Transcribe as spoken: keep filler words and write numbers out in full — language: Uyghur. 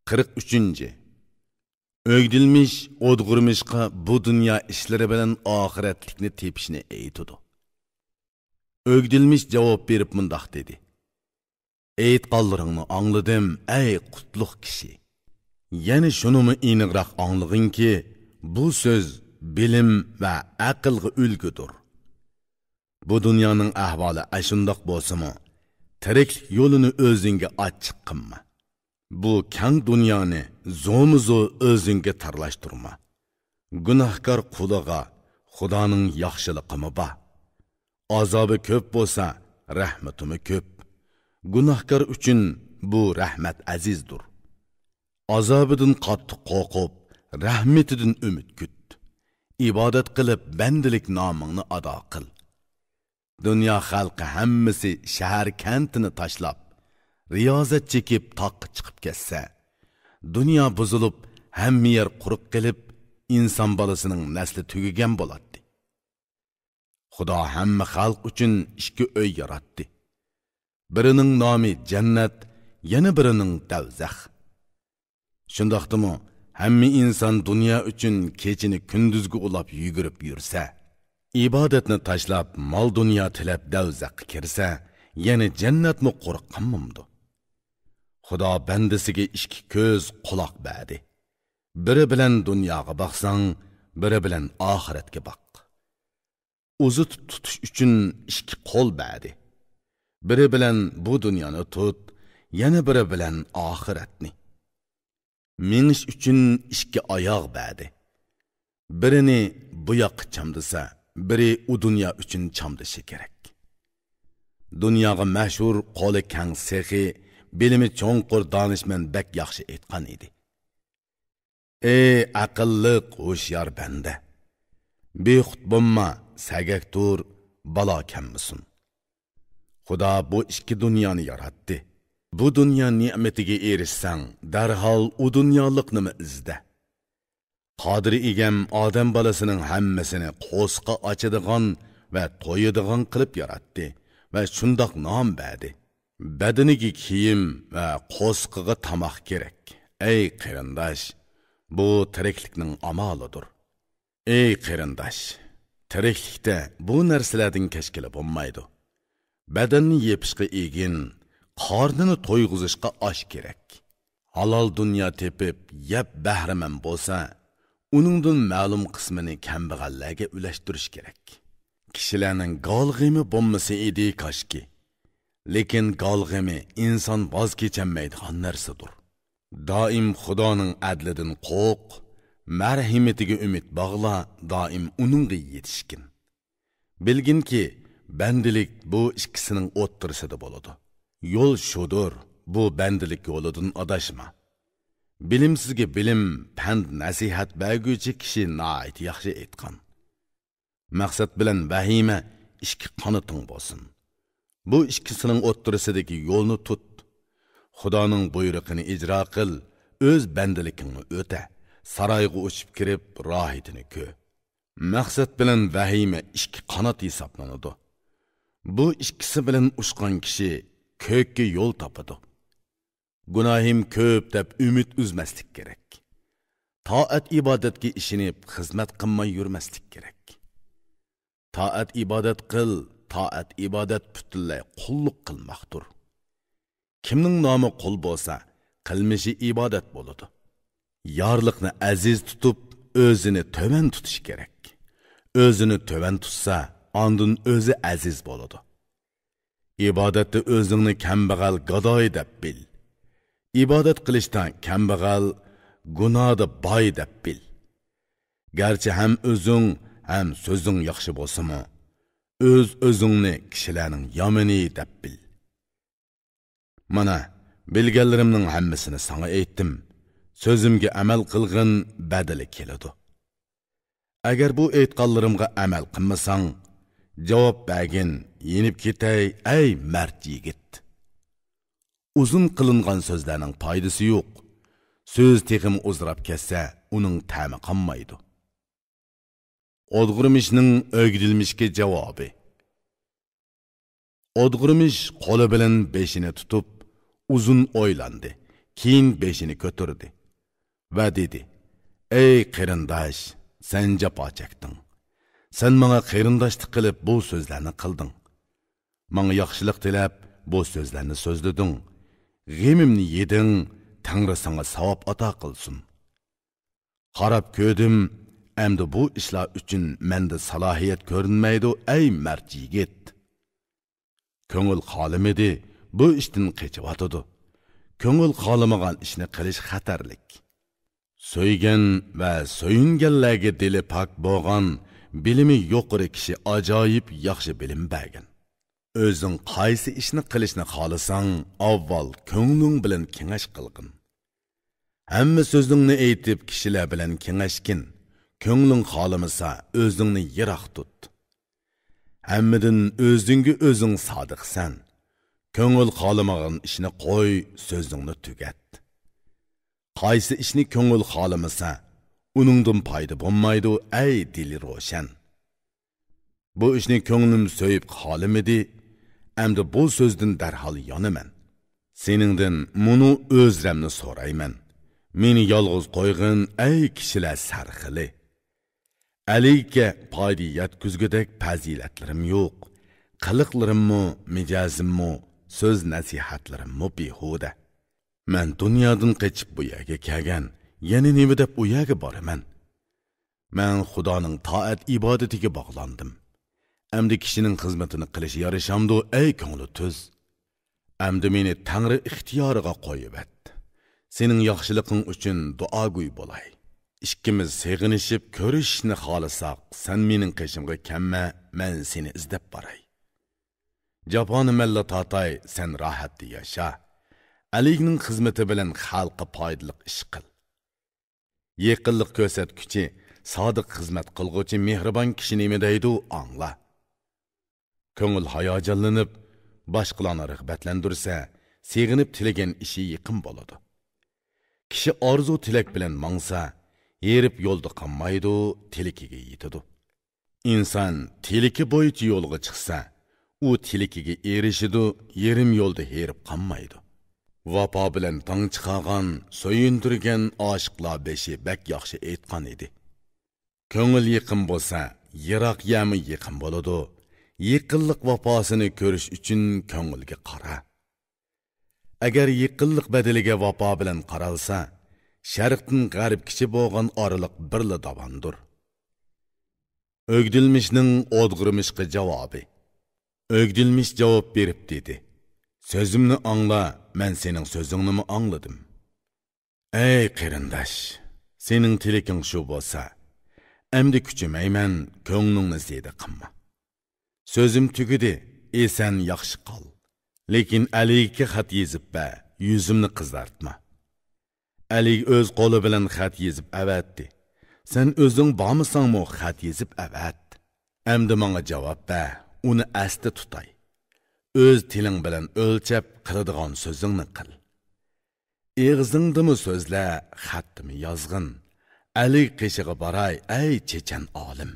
قىرىق ئۈچىنچى. ئۆگدىلمىش ئودغۇرمىشقا بۇ دۇنيا ئىشلىرى بىلەن ئاخىرەتلىكنى تېپىشنى ئېيتىدۇ. ئۆگدىلمىش جاۋاب بېرىپ مۇنداق دېدى: ئېيتقانلىرىڭنى ئاڭلىدىم، ئەي قۇتلۇق كىشى! يەنە شۇنىمۇ ئېنىقراق ئاڭلىغىنكى، بۇ سۆز بىلىم ۋە ئەقىلگە ئۈلگىدۇر. بۇ دۇنيانىڭ ئەھۋالى ئاشۇنداق بولسىمۇ، تىرىكلىك يولىنى ئۆزۈڭگە ئاچچىق قىلما. بۇ كەڭ دۇنيانى زورمۇزور ئۆزۈڭگە تارلاشتۇرما. گۇناھكار قۇلىغا خۇدانىڭ ياخشىلىقىمۇ بار. ئازابى كۆپ بولسا، رەھمىتىمۇ كۆپ. گۇناھكار ئۈچۈن بۇ رەھمەت ئەزىزدۇر. ئازابىدىن قاتتىق قورقۇپ، رەھمىتىدىن ئۈمىد كۈت. ئىبادەت قىلىپ، بەندىلىك نامىڭنى ئادا قىل. دۇنيا خەلقى ھەممىسى شەھەر كەنتىنى تاشلاپ، رىيازەت چېكىپ تاغقا چىقىپ كەتسە، دۇنيا بۇزۇلۇپ، ھەممە يەر قۇرۇق قېلىپ، ئىنسان بالىسىنىڭ نەسلى تۈگىگەن بولاتتى. خۇدا ھەممە خەلق ئۈچۈن ئىككى ئۆي ياراتتى. بىرىنىڭ نامى جەننەت، يەنە بىرىنىڭ دەۋزەخ. شۇنداقتىمۇ، ھەممە ئىنسان دۇنيا ئۈچۈن كېچىنى كۈندۈزگە ئۇلاپ يۈگۈرۈپ يۈرسە، ئىبادەتنى تاشلاپ، مال-دۇنيا تىلەپ دەۋزەخكە كىرسە، يەنە جەننەتمۇ قۇرۇق قالمامدۇ؟ خۇدا بەندىسىگە ئىككى كۆز، قۇلاق بەردى. بىرى بىلەن دۇنياغا باقساڭ، بىرى بىلەن ئاخىرەتكە باق. ئۇزىتىپ تۇتۇش ئۈچۈن ئىككى قول بەردى. بىرى بىلەن بۇ دۇنيانى تۇت، يەنە بىرى بىلەن ئاخىرەتنى. مېڭىش ئۈچۈن ئىككى ئاياغ بەردى. بىرىنى بۇ ياققا چامدىسا، بىرى ئۇ دۇنيا ئۈچۈن چامدىشى كېرەك. دۇنياغا مەشھۇر، قولى كەڭ سېخىي، بىلىمى چوڭقۇر دانىشمەن بەك ياخشى ئېيتقان ئىدى: ئەي ئەقىللىق، ھوشيار بەندە! بىخۇد بولما، سەگەك تۇر، بالا كەلمىسۇن. خۇدا بۇ ئىككى دۇنيانى ياراتتى. بۇ دۇنيا نېمىتىگە ئېرىشسەڭ، دەرھال ئۇ دۇنيالىقنىمۇ ئىزدە. قادىر ئىگەم ئادەم بالىسىنىڭ ھەممىسىنى قورسىقى ئاچىدىغان ۋە تويىدىغان قىلىپ ياراتتى ۋە شۇنداق نام بەردى. بەدىنىگە كىيىم ۋە قورسىقىغا تاماق كېرەك. ئەي قېرىنداش، بۇ تىرىكلىكنىڭ ئامالىدۇر. ئەي قېرىنداش، تىرىكلىكتە بۇ نەرسىلەردىن كەچكىلى بولمايدۇ. بەدەننى يېپىشقا ئېگىن، قارنىنى تويغۇزۇشقا ئاش كېرەك. ھالال دۇنيا تېپىپ يەپ بەھرىمەن بولسا، ئۇنىڭدىن مەلۇم قىسمىنى كەمبەغەللەرگە ئۈلەشتۈرۈش كېرەك. كىشىلەرنىڭ گال غېمى بولمىسا ئىدى كاشكى. لېكىن گال غېمى ئىنسان ۋاز كېچەلمەيدىغان نەرسىدۇر. دائىم خۇدانىڭ ئەدلىدىن قورق، مەرھىمىتىگە ئۈمىد باغلا، دائىم ئۇنىڭغا يېتىشكىن. بىلگىنكى، بەندىلىك بۇ ئىككىسىنىڭ ئوتتۇرىسىدا بولىدۇ. يول شۇدۇر، بۇ بەندىلىك يولىدىن ئاداشما. بىلىمسىزگە بىلىم، پەند، نەسىھەت بەرگۈچى كىشى ناھايىتى ياخشى ئېيتقان. مەقسەت بىلەن ۋەھىمە ئىككى قانىتىڭ بولسۇن. بۇ ئىككىسىنىڭ ئوتتۇرىسىدىكى يولنى تۇت. خۇدانىڭ بۇيرۇقىنى ئىجرا قىل، ئۆز بەندىلىكىڭنى ئۆتە، سارايغا ئۇچۇپ كىرىپ، راھىتىنى كۆر. مەقسەت بىلەن ۋەھىمە ئىككى قانات ھېسابلىنىدۇ. بۇ ئىككىسى بىلەن ئۇچقان كىشى كۆككە يول تاپىدۇ. گۇناھىم كۆپ دەپ ئۈمىد ئۈزمەسلىك كېرەك. تائەت-ئىبادەتكە ئىشىنىپ خىزمەت قىلماي يۈرمەسلىك كېرەك. تائەت-ئىبادەت قىل، تائەت-ئىبادەت پۈتۈنلەي قۇللۇق قىلماقتۇر. كىمنىڭ نامى قۇل بولسا، قىلمىشى ئىبادەت بولىدۇ. يارلىقنى ئەزىز تۇتۇپ، ئۆزىنى تۆۋەن تۇتۇش كېرەك. ئۆزىنى تۆۋەن تۇتسا، ئاندىن ئۆزى ئەزىز بولىدۇ. ئىبادەتتە ئۆزۈڭنى كەمبەغەل، گاداي دەپ بىل. ئىبادەت قىلىشتا كەمبەغەل، گۇنادا باي دەپ بىل. گەرچە ھەم ئۆزۈڭ، ھەم سۆزۈڭ ياخشى بولسىمۇ، ئۆز-ئۆزۈڭنى كىشىلەرنىڭ يامىنى دەپ بىل. مانا، بىلگەنلىرىمنىڭ ھەممىسىنى ساڭا ئېيتتىم. سۆزۈمگە ئەمەل قىلغىن، بەدىلى كېلىدۇ. ئەگەر بۇ ئېيتقانلىرىمغا ئەمەل قىلمىساڭ، جاۋاب بەرگىن، يېنىپ كېتەي، ئەي مەرد يىگىت! ئۇزۇن قىلىنغان سۆزلەرنىڭ پايدىسى يوق. سۆز تېخىمۇ ئۇزىراپ كەتسە، ئۇنىڭ تەمى قالمايدۇ. ئودغۇرمىشنىڭ ئۆگدىلمىشكە جاۋابى. ئودغۇرمىش قولى بىلەن بېشىنى تۇتۇپ، ئۇزۇن ئويلاندى. كېيىن بېشىنى كۆتۈردى ۋە دېدى: «ئەي قېرىنداش، سەن جاپا چەكتىڭ. سەن ماڭا قېرىنداشلىق قىلىپ بۇ سۆزلەرنى قىلدىڭ. ماڭا ياخشىلىق تىلەپ بۇ سۆزلەرنى سۆزلىدىڭ. غېمىمنى يېدىڭ، تەڭرى ساڭا ساۋاب ئاتا قىلسۇن. قاراپ كۆردۈم، ئەمدى بۇ ئىشلار ئۈچۈن مەندە سالاھىيەت كۆرۈنمەيدۇ، ئەي مەرد يىگىت. كۆڭۈل خالىمىدى، بۇ ئىشتىن قېچىۋاتىدۇ. كۆڭۈل خالىمىغان ئىشنى قىلىش خەتەرلىك.» سۆيگەن ۋە سۆيۈنگەنلەرگە دىلى پاك بولغان، بىلىمى يۇقىرى كىشى ئاجايىپ ياخشى بىلىم بەرگەن. ئۆزۈڭ قايسى ئىشنى قىلىشنى خالىساڭ، ئاۋۋال كۆڭلۈڭ بىلەن كېڭەش قىلغىن. ھەممە سۆزۈڭنى ئېيتىپ، كىشىلەر بىلەن كېڭەشكىن، كۆڭلۈڭ خالىمىسا، ئۆزۈڭنى يىراق تۇت. ھەممىدىن ئۆزۈڭگە ئۆزۈڭ سادىقسەن. كۆڭۈل خالىمىغان ئىشنى قوي، سۆزۈڭنى تۈگەت. قايسى ئىشنى كۆڭۈل خالىمىسا، ئۇنىڭدىن پايدا بولمايدۇ، ئەي دىلى روشەن. بۇ ئىشنى كۆڭلۈم سۆيۈپ خالىمىدى، ئەمدى بۇ سۆزدىن دەرھال يانىمەن. سېنىڭدىن مۇنۇ ئۆزرەمنى سورايمەن. مېنى يالغۇز قويغىن، ئەي كىشىلەر سەرخىلى. ئەلىگە پايدا يەتكۈزگۈدەك پەزىلەتلىرىم يوق. قىلىقلىرىممۇ، مىجەزىممۇ، سۆز نەسىھەتلىرىممۇ بىھۇدە. مەن دۇنيادىن قېچىپ بۇ يەرگە كەلگەن، يەنە نېمە دەپ ئۇ يەرگە بارىمەن؟ مەن خۇدانىڭ تائەت ئىبادىتىگە باغلاندىم. ئەمدى كىشىنىڭ خىزمىتىنى قىلىش يارىشامدۇ، ئەي كۆڭلى تۈز؟ ئەمدى مېنى تەڭرى ئىختىيارىغا قويۇۋەت. سېنىڭ ياخشىلىقىڭ ئۈچۈن دۇئاگوي بولاي. ئىككىمىز سېغىنىشىپ كۆرۈشۈشنى خالىساق، سەن مېنىڭ قېشىمغا كەلمە، مەن سېنى ئىزدەپ باراي. جاپانى مەنلا تارتاي، سەن راھەتتە ياشا. ئەلىگنىڭ خىزمىتى بىلەن خەلققە پايدىلىق ئىش قىل. يېقىنلىق كۆرسەتكۈچى، سادىق خىزمەت قىلغۇچى مېھرىبان كىشى نېمە دەيدۇ، ئاڭلا. كۆڭۈل ھاياجانلىنىپ، باشقىلارنى رىغبەتلەندۈرسە، سېغىنىپ تىلىگەن ئىشى يېقىن بولىدۇ. كىشى ئارزۇ تىلەك بىلەن ماڭسا، ھېرىپ يولدا قالمايدۇ، تىلىكىگە يېتىدۇ. ئىنسان تىلىكى بويىچە يولغا چىقسا، ئۇ تىلىكىگە ئېرىشىدۇ، يېرىم يولدا ھېرىپ قالمايدۇ. ۋاپا بىلەن تاڭ چىقارغان، سۆيۈندۈرگەن ئاشىقلار بېشى بەك ياخشى ئېيتقان ئىدى. كۆڭۈل يېقىن بولسا، يىراق يەرمۇ يېقىن بولىدۇ. يېقىنلىق ۋاپاسىنى كۆرۈش ئۈچۈن كۆڭۈلگە قارا. ئەگەر يېقىنلىق بەدىلىگە ۋاپا بىلەن قارالسا، شەرقتىن غەربكىچە بولغان ئارىلىق بىرلا داۋاندۇر. ئۆگدۈلمىشنىڭ ئودغۇرمىشقا جاۋابى. ئۆگدۈلمىش جاۋاب بېرىپ دېدى: «سۆزۈمنى ئاڭلا، مەن سېنىڭ سۆزۈڭنىمۇ ئاڭلىدىم. ئەي قېرىنداش، سېنىڭ تىلىكىڭ شۇ بولسا، ئەمدى كۈچىمەيمەن، كۆڭلۈڭنى زېدە قىلما. سۆزۈم تۈگىدى، ئېسەن ياخشى قال. لېكىن ئەلىگە خەت يېزىپ بەر، يۈزۈمنى قىزارتما.» ئەلى ئۆز قولى بىلەن خەت يېزىپ ئەۋەتتى. سەن ئۆزۈڭ بارمىساڭمۇ خەت يېزىپ ئەۋەت. ئەمدى ماڭا جاۋاب بەر، ئۇنى ئەستە تۇتاي. ئۆز تىلىڭ بىلەن ئۆلچەپ قىلىدىغان سۆزۈڭنى قىل. ئېغىزىڭدىمۇ سۆزلە، خەتتىمۇ يازغىن. ئەلى قېشىغا باراي، ئەي چېچەن ئالىم.